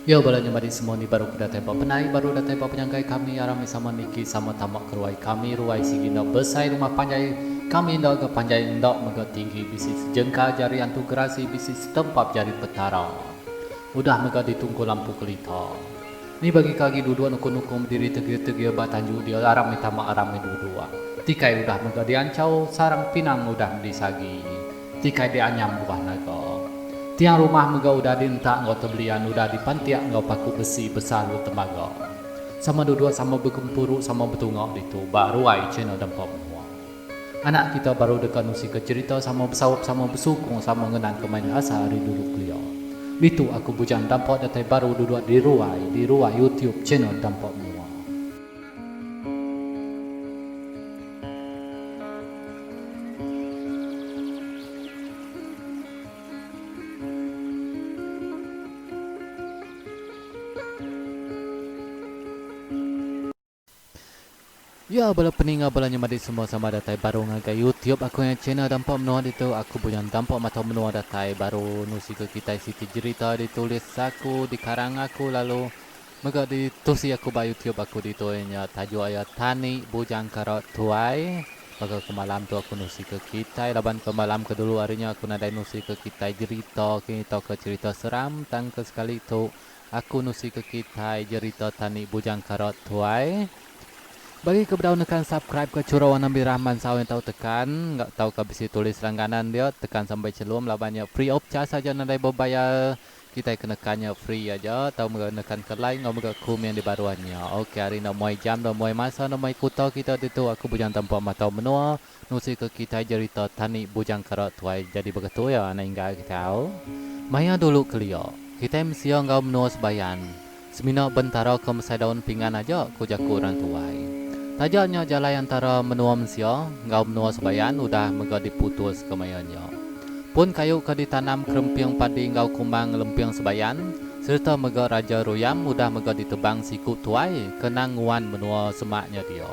Yo bala nya madi semua ni baru ke datai ba penai baru datai ba penyangkai kami aram meh sama niki sama tama ke ruai kami ruai sigi enda besai rumah panjai kami enda ga panjai enda mega tinggi bisi sejengkal jari antu gerasi bisi setempap jari petara udah mega ditungku lampu kelita ni bagi ke agi duduk nukung nukung bediri tegir tegir ba tanju dia aram meh tama aram meh duduk tikai udah mega dianchau sarang pinang udah medi sagi. Tikai dianyam buah naga. Tiang rumah mega udah dientak enggau tebelian udah dipantik enggau paku besi besalu tembaga. Sama duduk sama begempuru sama betunga ditu ba ruai channel Dempa Menua. Anak kita baru deka nusika cherita sama besaup sama besukung sama ngenangka main asal ari dulu kelia. Ditu aku Bujang Dampa datai baru duduk di ruai di ruai YouTube channel Dampa Menua. Ya bala peninga bala nyemadi semua sama datai baru ngagai YouTube aku nya channel Dampa Menua ditu aku Bujang Dampa Matau Menua datai baru nusi ke kitai siti jerita ditulis aku dikarang aku lalu Mega ditusi aku ba youtube aku ditu iya nya tajuk iya Tani Bujang Kara Tuai. Baka ke malam tu aku nusi ke kitai laban ke malam ke dulu ari nya aku nadai nusi ke kitai jerita kini tauka cherita seram tang ke sekali tu aku nusi ke kitai jerita Tani Bujang Kara Tuai. Bagi ke bedau nekan subscribe ke chura warna mirah mansau nya tau tekan ga tauka bisi tulis langganan dia tekan sampai chelum laban nya free of charge aja nadai bebayar Kitai ke nekan nya free aja tau mega nekan ke like enggau mega komen di baruh nya. Ok hari enda muai jam enda muai masa enda muai kuta kita ditu aku Bujang Tampa Matau Menua nusi ke kitai jerita Tani Bujang Kara Tuai jadi beketu iya anak inggar kitai au. Maya dulu kelia, kitai mensia enggau menua sebayan semina bentara ke mesai daun pinggan aja ku jaku orang tuai. Taja nya jalai antara menua mensia enggau menua sebayan udah mega diputus ke maya nya. Pun kayu ke ditanam keremping padi enggau kumbang ngelemping sebayan, sereta mega Raja Ruyam udah mega ditebang siku tuai ke nang nguan menua semak nya dia.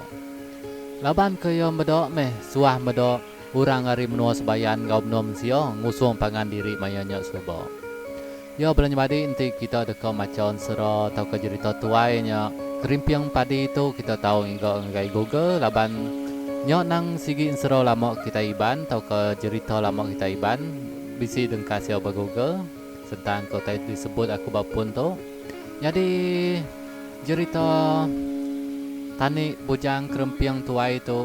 Laban ke iya meda meh suah meda orang ari menua sebayan enggau menua mensia ngusung pangan diri maya nya suba. Iya bela nyemadi enti kita deka macha ensera tauka jerita tuai nya kerimping padi tu kita tau ngiga ngagai google laban nya nang sigi ensera lama kitai Iban tauka jerita lama kitai Iban bisi dengkas iya ba google sentang ke utai disebut aku ba pun tu. Nyadi jerita Tani Bujang Keremping Tuai tu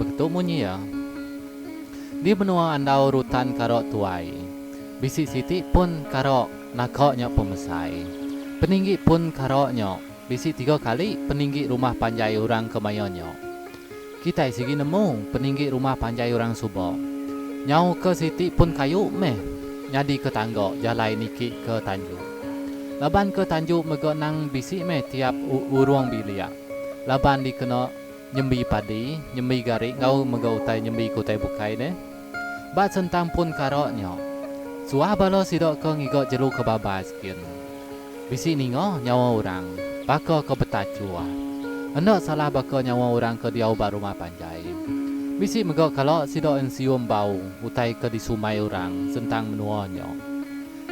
beketu munyi iya. Di menua andau rutan karo tuai. Bisi siti pun karo naka nya pemesai. Peninggi pun karo nya bisi tiga kali peninggi rumah panjai orang ke maya nya. Kitai sigi nemu peninggi rumah panjai orang suba. Nyau ke siti pun kayu meh nyadi ke tangga jalai niki ke tanju. Laban ke tanju mega nang bisi meh tiap urung bilik laban dikena nyembi padi, nyembi gari enggau mega utai nyembi ke utai bukai deh. Ba sentang pun kara nya, suah bala sida ke ngiga jelu ke babas gin. Bisi ninga nyawa orang baka ke betachuh. Enda salah baka nyawa orang ke diau ba rumah panjai. Bisi mega kala sida ensium bau utai ke disumai orang sentang menua nya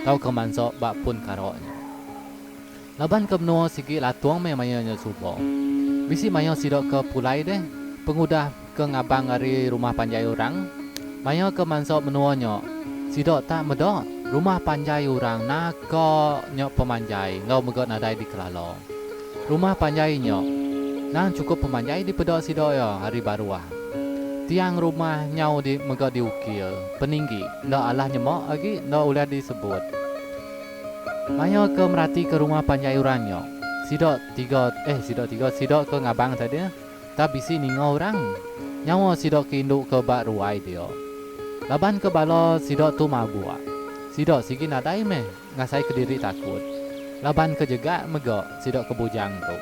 tauka mansa ba pun kara nya. Laban ke menua sigi latung meh maya nya suba. Bisi maya sida ke pulai deh pengudah ke ngabang ari rumah panjai orang. Maya ke mansa menua nya, sida tak meda rumah panjai orang naka nya pemanjai enggau mega nadai dikelala. Rumah panjai nya nang chukup pemanjai dipeda sida iya ari baruh. Tiang rumah nyau di mega diukir peninggi enda alah nyema agi enda ulih disebut. Maya ke meratika rumah panjai orang nya, sida tiga eh sida tiga sida ke ngabang tadi tang bisi ninga orang nyawa sida ke indu ke ba ruai dia. Laban ke bala sida tu mabuk, sida sigi nadai meh ngasai kediri takut laban ke jegak mega sida ke bujang tu.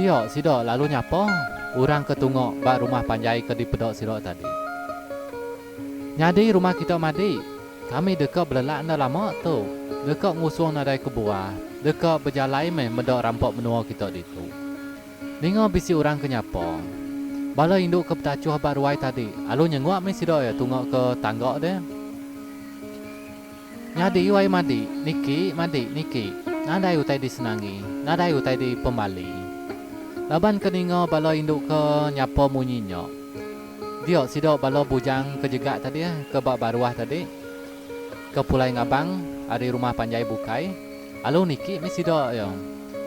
Dia sida lalu nyapa orang ke tunga ba rumah panjai ke dipeda sida tadi. Nyadi rumah kita madi. Kami deka belelak enda lama tu. Deka ngusung nadai kebuah. Deka bejalai meh meda rampa menua kita ditu. Ninga bisi orang ke nyapa. Bala indu ke betachuh ba ruai tadi alu nyenguk meh sida iya tunga ke tangga deh. Nyadi wai madi, niki madi niki, nadai utai disenangi, nadai utai dipemali. Laban ke ninga bala indu ke nyapa munyi nya. Dia sida bala bujang ke jegak tadi ke ba baruh tadi ke pulai ngabang ari rumah panjai bukai alu niki mih sida iya.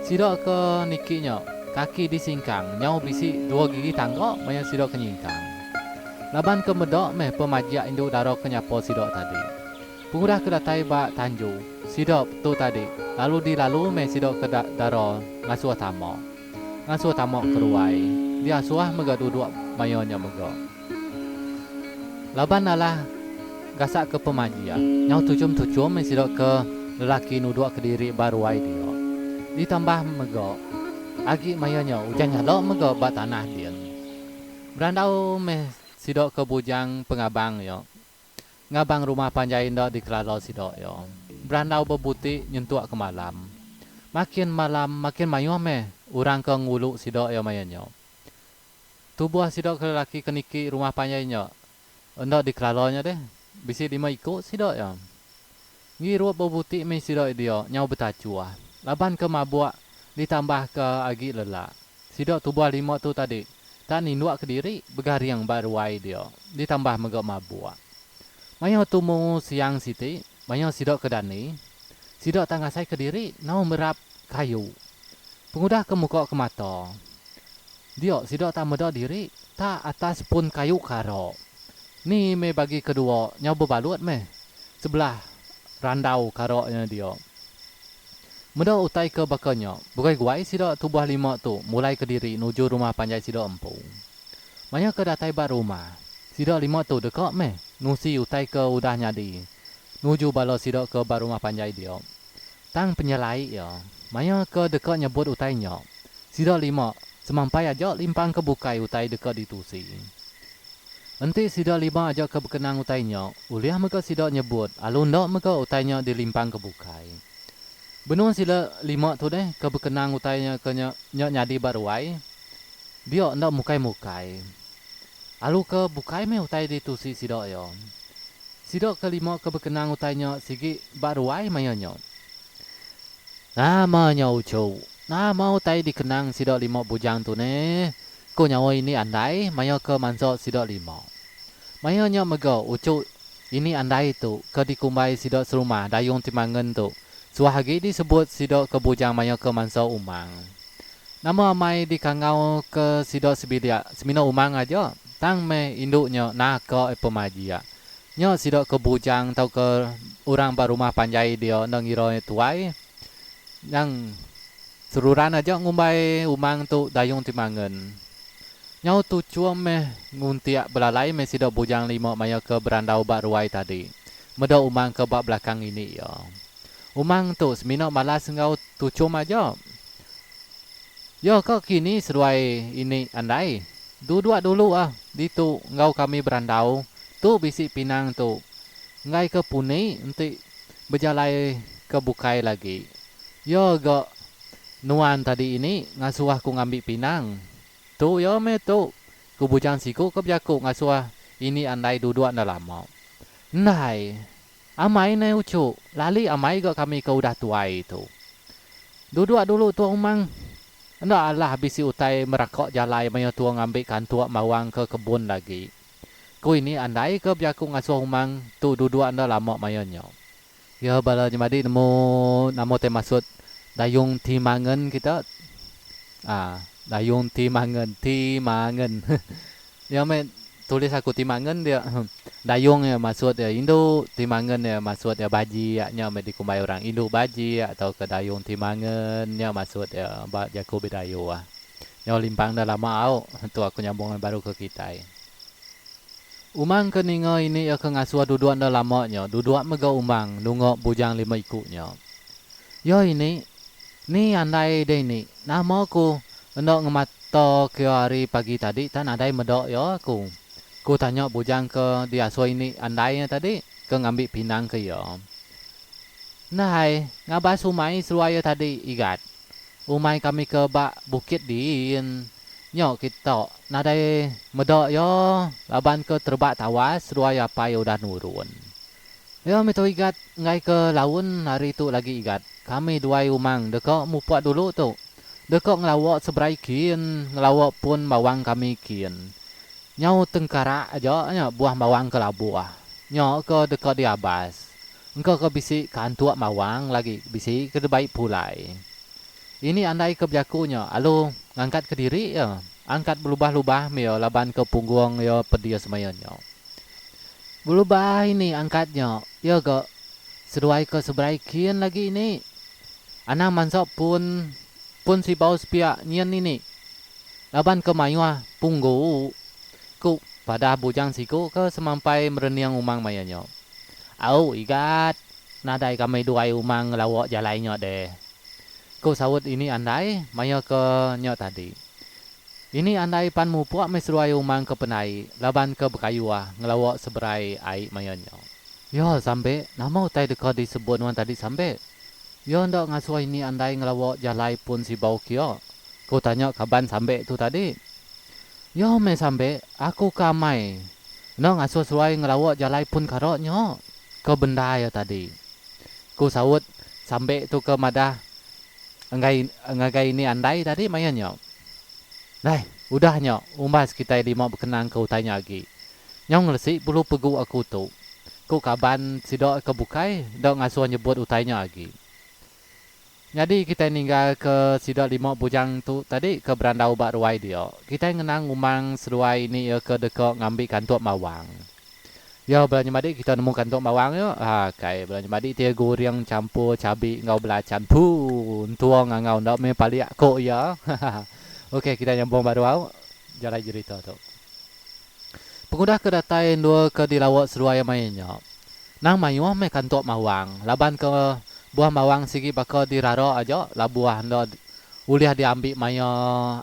Sida ke niki nya kaki disingkang nyau bisi dua gigi tangga maya sida ke nyingkang. Laban ke meda meh pemajik indu dara ke nyapa sida tadi. Pengudah ke datai ba tanju, sida tu tadi lalu dilalu meh sida ke dara ngasuh tama. Ngasuh tama ke ruai, diasuh mega duduk maya nya mega. Laban alah gasak ke pemajik, nyau tuchum-tuchum meh sida ke lelaki nuduk kediri ba ruai dia. Ditambah mega, agi maya nya ujan nyala mega ba tanah din. Berandau meh sida ke bujang pengabang nya. Ngabang rumah panjai enda dikelala sida iya. Berandau bebuti nyentuk ke malam. Makin malam makin mayuh meh orang ke ngulu sida iya maya nya. Tubuh sida ke lelaki ke niki rumah panjai nya enda dikelala nya deh. Bisi lima iku sida iya. Ngirup bebuti meh sida dia nyau betachuh laban ke mabuk ditambah ke agi lelak. Sida tubuh lima tu tadi tak ninduk kediri begaring ba ruai dia ditambah mega mabuk. Maya tumu siang siti, maya sida ke dani, sida tak ngasai kediri nau merap kayu. Pengudah ke muka ke mata, dia sida tak meda diri tak atas pun kayu kara. Ni meh bagi kedua nyau bebalut meh sebelah randau kara nya dia. Meda utai ke baka nya, beguai-guai sida tubuh lima tu mulai kediri nuju rumah panjai sida empu. Maya ke datai ba rumah, sida lima tu deka meh nusi utai ke udah nyadi nuju bala sida ke ba rumah panjai dia. Tang penyelai iya, maya ke deka nyebut utai nya, sida lima semampai aja limpang ke bukai utai deka ditusi. Enti sida lima aja ke bekenang utai nya, ulih mega sida nyebut alu enda mega utai nya dilimpang ke bukai. Benung sida lima tu deh ke bekenang utai nya ke nya nya nyadi ba ruai, dia enda mukai-mukai. Alu ke bukai meh utai ditusi sida iya. Sida ke lima ke bekenang utai nya sigi ba ruai maya nya. Nama nya uchu, nama utai dikenang sida lima bujang tu neh, ku nyawa ini andai maya ke mansa sida lima. Maya nya mega uchu Ini andai tu, ke dikumbai sida serumah Dayung Timangen tu, suah agi disebut sida ke bujang maya ke mansa Umang. Nama amai dikangau ke sida sebilik semina Umang aja, tang meh indu nya naka pemajik. Nya sida ke bujang tauka orang ba rumah panjai dia enda ngira nya tuai. Nyang seruran aja ngumbai Umang tu Dayung Timangen. Nyau tuchum meh nguntik belalai meh sida bujang lima maya ke berandau ba ruai tadi meda umang ke ba belakang ini iya. Umang tu semina malas enggau tuchum aja. Iya ka kini seduai ini andai duduk dulu ah ditu enggau kami berandau tu bisi pinang tu enggai ke puni enti bejalai ke bukai lagi. Iya ga nuan tadi ini ngasuh aku ngambi pinang. Tu iya meh tu, ku Bujang siku ke bejaku ngasuh ini andai duduk enda lama. Endai. Amai neh uchu, lali amai ga kami ke udah tuai tu. Duduk dulu tua umang. Enda alah bisi utai meraka jalai maya tua ngambi kantuk mawang ke kebun lagi. Ku ini andai ke bejaku ngasuh umang tu duduk enda lama maya nya. Iya bala nyemadi nemu nama utai maksud dayung ti mangen kita aa dayung ti mangen ti mangen iya meh tulis aku ti mangen dia dayung iya maksud iya indu ti mangen iya maksud iya bajik nya meh dikumbai orang indu bajik tauka dayung ti mangen nya maksud iya ba jaku Bidayuh. Nyau limpang enda lama au tu aku nyambung baru ke kitai. Umang ke ninga ini iya ke ngasuh duduk enda lama nya duduk mega umang nunga bujang lima iku nya. Iya ini, ni andai deh ini, nama ku enda ngemata ke iya ari pagi tadi tak nadai meda iya aku, ku tanya bujang ke diasuh ini andai nya tadi ke ngambi pinang ke iya. Ndai, ngabas umai seduai iya tadi igat. Umai kami ke ba bukit din. Nya kita nadai meda iya laban ke terebak tawas seduai apai udah nurun. Iya meh tu Igat, enggai ke laun hari tu lagi Igat. Kami duai umang deka mupuk dulu tu. Deka ngelawa seberai kin, ngelawa pun bawang kami kin. Nyau tengkarak aja nya buah bawang ke labuh. Nya ke deka diabas. Engka ke bisi kantuk bawang lagi bisi ke dibai pulai. Ini andai ke bejaku nya alu ngangkat kediri iya. Angkat belubah-lubah meh iya laban ke punggung iya pedis maya nya. Belubah ini angkat nya, iya ga seduai ke seberai kin lagi ini. Anang mansa pun pun sibau sepiak nyin ini laban ke mayuh punggu, ku padah bujang siku ke semampai merening umang maya nya. Au igat, nadai kami duai umang ngelawa jalai nya deh, ku saut ini andai maya ke nya tadi. Ini andai pan mupuk meh seduai umang ke pendai laban ke bekayuh ngelawa seberai ai maya nya. Ya Sambe, nama utai deka disebut nuan tadi Sambe? Ya enda ngasuh ini andai ngelawa jalai pun sibau kia? Ku tanya kaban Sambe tu tadi. Ya meh Sambe, aku ke amai enda ngasuh seduai ngelawa jalai pun kara nya ke bendar iya tadi. Ku saut Sambe tu ke madah Enggai ngagai ini andai tadi maya nya. Dai, udah nya umbas kitai lima bekenang ke utai nya agi. Nyau ngelesi bulu pegu aku tu. Ku kaban sida ke bukai enda ngasuh nyebut utai nya agi. Nyadi kitai ninggal ke sida lima bujang tu tadi ke berandau ba ruai dia. Kitai ngenang umang seduai ini iya ke deka ngambi kantuk bawang. Iya bala nyemadi kita nemu kantung bawang nya. Ha kai bala nyemadi ti guring champur chabi enggau belacan puu entua ngangau enda meh palik ko iya. Hahaha. Ok kita nyambung baru au jalai jerita tu. Pengudah ke datai endur ke dilawa seduai maya nya. Nang mayuh meh kantuk bawang laban ke buah bawang sigi baka dirara aja labuh enda ulih diambi maya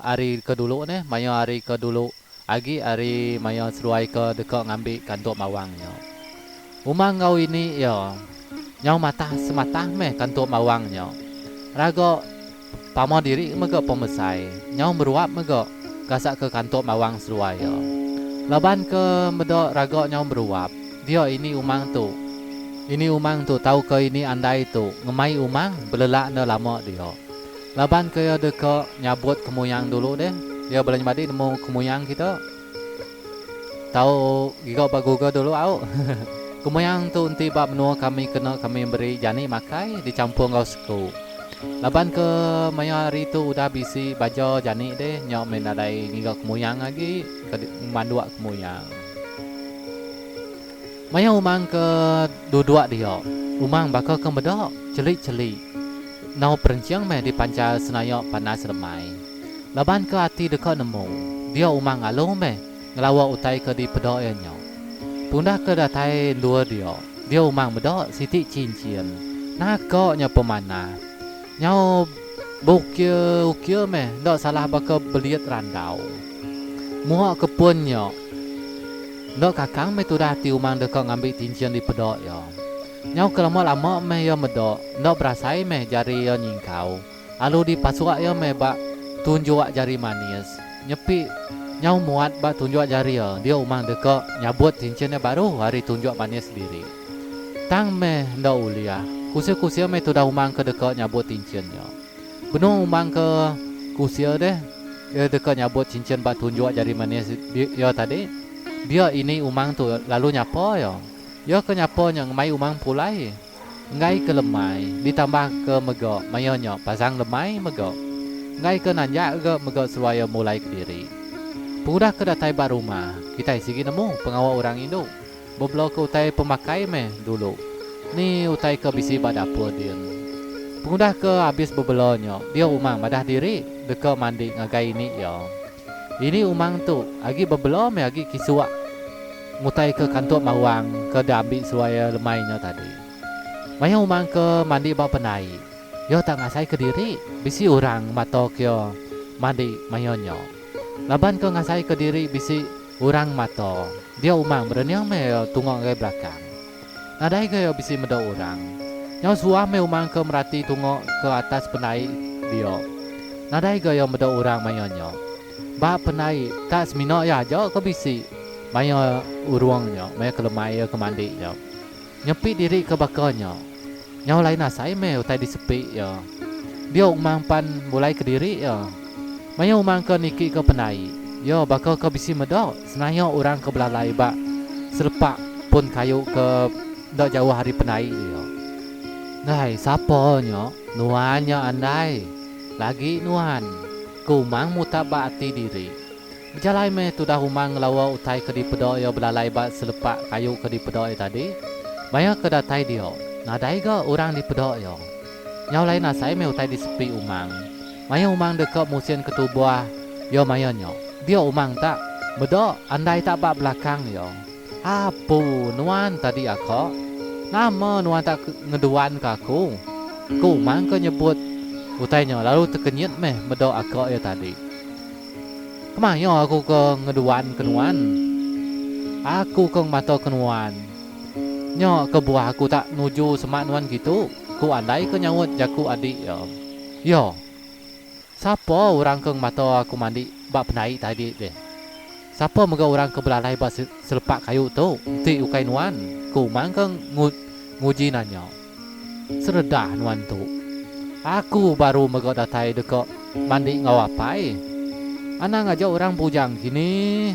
hari ke dulu neh maya hari ke dulu. Agi ari maya seduai ke deka ngambi kantuk bawang nya. Umang enggau ini iya nyau matah sematah meh kantuk bawang nya. Raga pama diri mega pemesai nyau meruap mega gasak ke kantuk bawang seduai iya. Laban ke meda raga nyau meruap dia ini umang tu ini umang tu tauka ini andai tu ngemai umang belelak enda lama dia. Laban ke iya deka nyabut kemuyang dulu deh. Iya bala nyemadi nemu kemuyang kita. Tau giga ba google dulu au. Kemuyang tu enti ba menua kami kena kami meri jani makai dichampur enggau seku. Laban ke maya hari tu udah bisi baja jani deh nya meh nadai ngiga kemuyang agi ke manduk kemuyang. Maya umang ke duduk dia, umang baka ke meda chelik-chelik. Enggau perenching meh dipanchar senaya panas lemai. Laban ke ati deka nemu, dia umang alu meh ngelawa utai ke dipeda iya nya. Pengudah ke datai endur dia, dia umang meda siti chinchin. Naka nya pemanah. Nyau beukir-ukir meh enda salah baka belit randau. Muak ke pun nya, enda kakang meh tudah ati umang deka ngambi tinchin dipeda iya. Nyau ke lama-lama meh iya meda, enda berasai meh jari iya nyingkau. Alu dipasuk iya meh ba tunjuk jari manis. Nyepi nyau muat ba tunjuk jari iya, dia umang deka nyabut tinchin iya baru ari tunjuk manis diri. Tang meh enda ulih. Kusir-kusir meh tudah umang ke deka nyabut tinchin nya. Benung umang ke kusir deh, iya deka nyabut cincin ba tunjuk jari manis iya tadi. Dia ini umang tu lalu nyapa iya. Iya ke nyapa nya ngemai umang pulai enggai ke lemai ditambah ke mega maya nya pasang lemai mega enggai ke nanjak ga mega seduai iya mulai kediri. Pengudah ke datai ba rumah kitai sigi nemu pengawa orang indu bebela ke utai pemakai meh dulu ni utai ke bisi ba dapur din. Pengudah ke abis bebela nya dia umang madah diri deka mandi ngagai ini iya. Ini umang tu agi bebela meh agi kisuk ngutai ke kantuk mawang ke diambi seduai iya lemai nya tadi. Maya umang ke mandi ba pendai, iya tak ngasai ke diri bisi orang mata ke iya mandi maya nya. Laban ke ngasai ke diri bisi orang mata, dia umang merening meh iya tunga ngagai belakang. Nadai ga iya bisi meda orang. Nyau suah meh umang ke merati tunga ke atas pendai dia. Nadai ga iya meda orang maya nya. Ba pendai tak semina iya aja ke bisi maya urung nya, maya ke lemai iya ke mandi nya. Nyepi diri ke baka nya. Nyau lain asai meh utai disepi iya. Dia umang pan mulai kediri iya. Maya umang ke niki ke pendai, iya baka ke bisi meda senaya orang ke belalai ba selepak pun kayu ke enda jauh ari pendai iya. Ndai sapa nya? Nuan nya andai. Lagi nuan, ku umang mutap ba ati diri. Bejalai meh tudah umang ngelawa utai ke dipeda iya belalai ba selepak kayu ke dipeda iya tadi. Maya ke datai dia, nadai ga orang dipeda iya. Nyau lain asai meh utai disepi umang. Maya umang deka musin ke tubuh iya maya nya, dia umang tak meda andai tak ba belakang iya. Apu, nuan tadi aka. Nama nuan tak ngeduan ke aku? Ku umang ke nyebut utai nya lalu tekenyit meh meda aka iya tadi. Kemaya aku ke ngeduan ke nuan? Aku ke ngemata ke nuan. Nya kebuah aku tak nuju semak nuan kitu, ku Andai ke nyaut jaku adik iya. Iya. Sapa orang ke ngemata aku mandi ba pendai tadi deh? Sapa mega orang ke belalai ba selepak kayu tu enti ukai nuan? ku Umang ke nguji nanya. Seredah nuan tu. Aku baru mega datai deka mandi enggau apai. Anang aja orang bujang kini.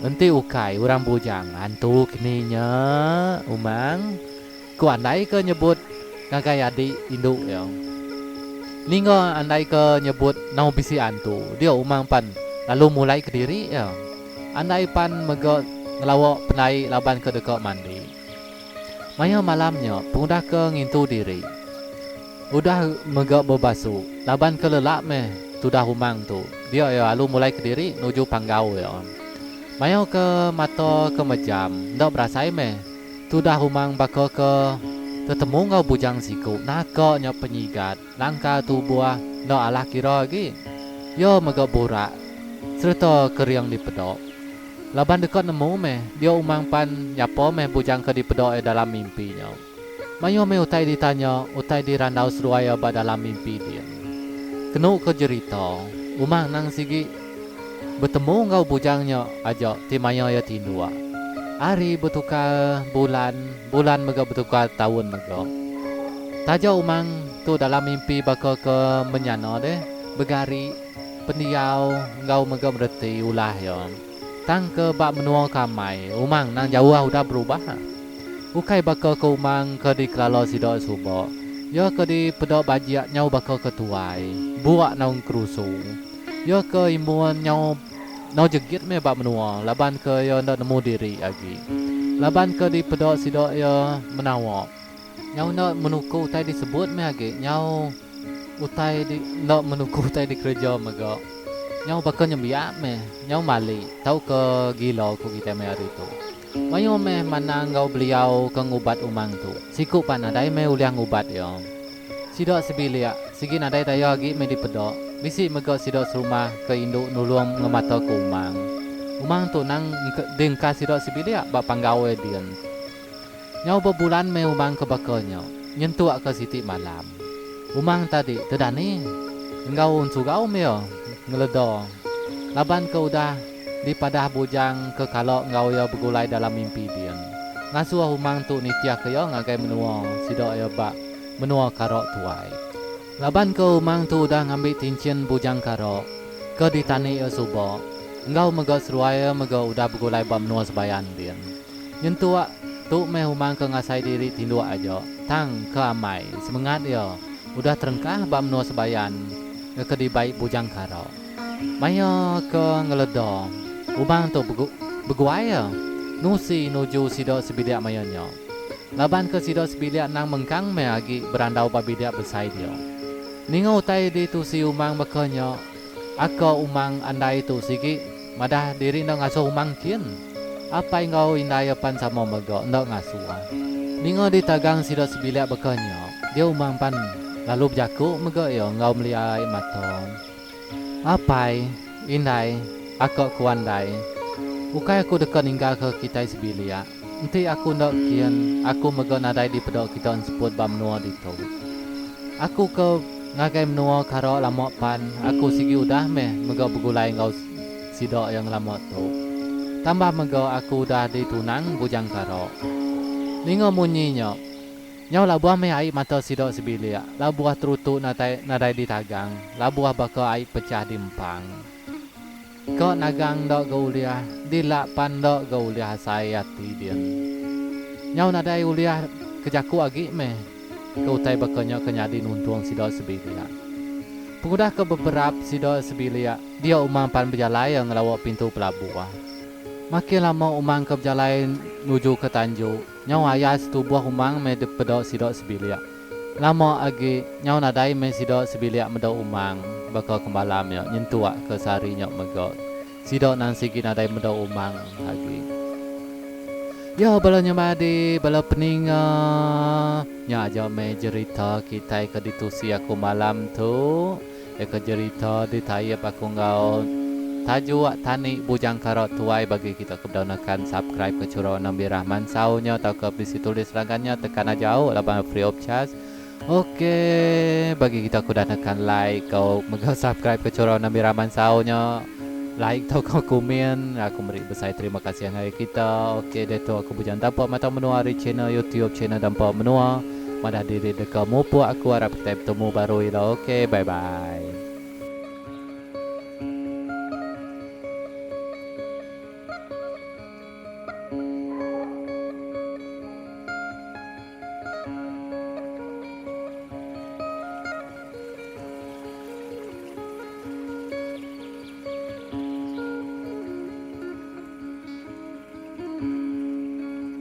Enti ukai orang bujang antu kini nya, Umang, ku andai ke nyebut ngagai adi indu iya. Ninga andai ke nyebut nau bisi antu, dia Umang pan lalu mulai kediri iya. Andai pan mega ngelawa pendai laban ke deka mandi. Maya malam nya pengudah ke ngintu diri. Udah mega bebasu laban ke lelak meh tudah umang tu dia iya alu mulai kediri nuju panggau iya. Maya ke mata ke mejam enda berasai meh tudah umang baka ke tetemu enggau bujang siku naka nya penyigat langkar tubuh enda alah kira agi. Iya mega burak sereta kering dipeda. Laban deka nemu meh, dia umang pan nyapa meh bujang ke dipeda iya dalam mimpi nya. Mayuh meh utai ditanya, utai dirandau seduai iya ba dalam mimpi din. Kenu ke jerita, umang nang sigi betemu enggau bujang nya aja ti maya iya tinduk. Hari betukar bulan, bulan mega betukar taun mega. Taja umang tu dalam mimpi baka ke menyana deh, begari. Pendiau enggau mega mereti ulah iya. Tang ke ba menua ke amai, umang nang jauh udah berubah. Ukai baka ke umang ke dikelala sida suba. Iya ke dipeda bajik nyau baka ke tuai, buak naung kerusu. Iya ke imun nyau nau jegit meh ba menua laban ke iya enda nemu diri agi. Laban ke dipeda sida iya menawa. Nyau enda menuku utai disebut meh agi nyau. Utai di enda menuku utai dikereja mega. Nyau baka nyembiak meh, nyau mali tauka gila ku kitai maya hari tu. Mayuh meh manang enggau beliau ke ngubat umang tu. Siku pan nadai meh ulih ngubat iya. Sida sebilik sigi nadai daya agi meh dipeda. Bisi mega sida serumah ke indu nulung ngemataka umang. Umang tu nang diengkah sida sebilik ba panggau iya din. Nyau bebulan meh umang ke baka nya, nyentuk ke siti malam. Umang tadi tedani enggau ensugau meh iya ngeleda laban ke udah dipadah bujang ke kala enggau iya begulai dalam mimpi din. Ngasuh umang tu nitih ke iya ngagai menua sida iya ba menua Kara Tuai. Laban ke umang tu udah ngambi tinchin bujang Kara ke ditani iya suba enggau mega seruai iya mega udah begulai ba menua Sebayan din. Nyentuk, tu meh umang ke ngasai diri tinduk aja. Tang, ke amai, semengat iya udah terengkah ba menua Sebayan ke ke dibai Bujang Kara. Maya ke ngeleda, umang tu beguai iya nusi nuju sida sebilik maya nya. Laban ke sida sebilik endang mengkang meh agi berandau ba bilik besai dia. Ninga utai ditusi umang baka nya, aka umang andai tu sigi Madah diri enda ngasuh umang kin. Apai enggau indai iya pan sama mega enda ngasuh. Ninga ditagang sida sebilik baka nya, dia umang pan lalu bejaku mega iya enggau meli ai mata. Apai, indai, aka ku andai. Ukai aku deka ninggalka kitai sebilik. Enti aku enda kin, aku mega nadai dipeda kita enseput ba menua ditu. Aku ke ngagai menua kara lama pan, aku sigi udah meh mega begulai enggau sida iya ngelama tu. Tambah mega aku udah ditunang Bujang Kara. Ninga munyi nya, nyau labuh meh ai mata sida sebilik, labuh terutu nadai nadai ditagang, labuh baka ai pechah di empang. Ka nagang enda ga ulih, dilak pan enda ga ulih asai ati din. Nyau nadai ulih ke jaku agi meh ke utai baka nya ke nyadi nuntung sida sebilik. Pengudah ke beberap sida sebilik, dia Umang pan bejalai iya ngelawa pintu pelabuh. Makin lama Umang ke bejalai nuju ke tanju, nyau ayas tubuh Umang meh dipeda sida sebilik. Lama agi, nyau nadai meh sida sebilik meda Umang baka ke malam nya nyentuk ke sehari nya mega. Sida nang sigi nadai meda Umang agi. Ya bala nya madi, bala peninga. Nya aja meh jerita kitai ke ditusi aku malam tu. Eka jerita ditaip aku enggau tajuk Tani Bujang Kara Tuai bagi kita ke bedau nekan subscribe ke chura warna mirah mansau nya tauka bisi tulis langgan nya tekan aja au laban free of charge. Ok bagi kita ke udah nekan like kau mega subscribe ke chura warna mirah mansau nya like tauka komen aku meri besai terima kasih ngagai kita. Ok diatu aku Bujang Tampa Matau Menua ari channel youtube channel Dampa Menua. Madah diri deka mupuk aku arap kitai betemu baru ila ok bye bye.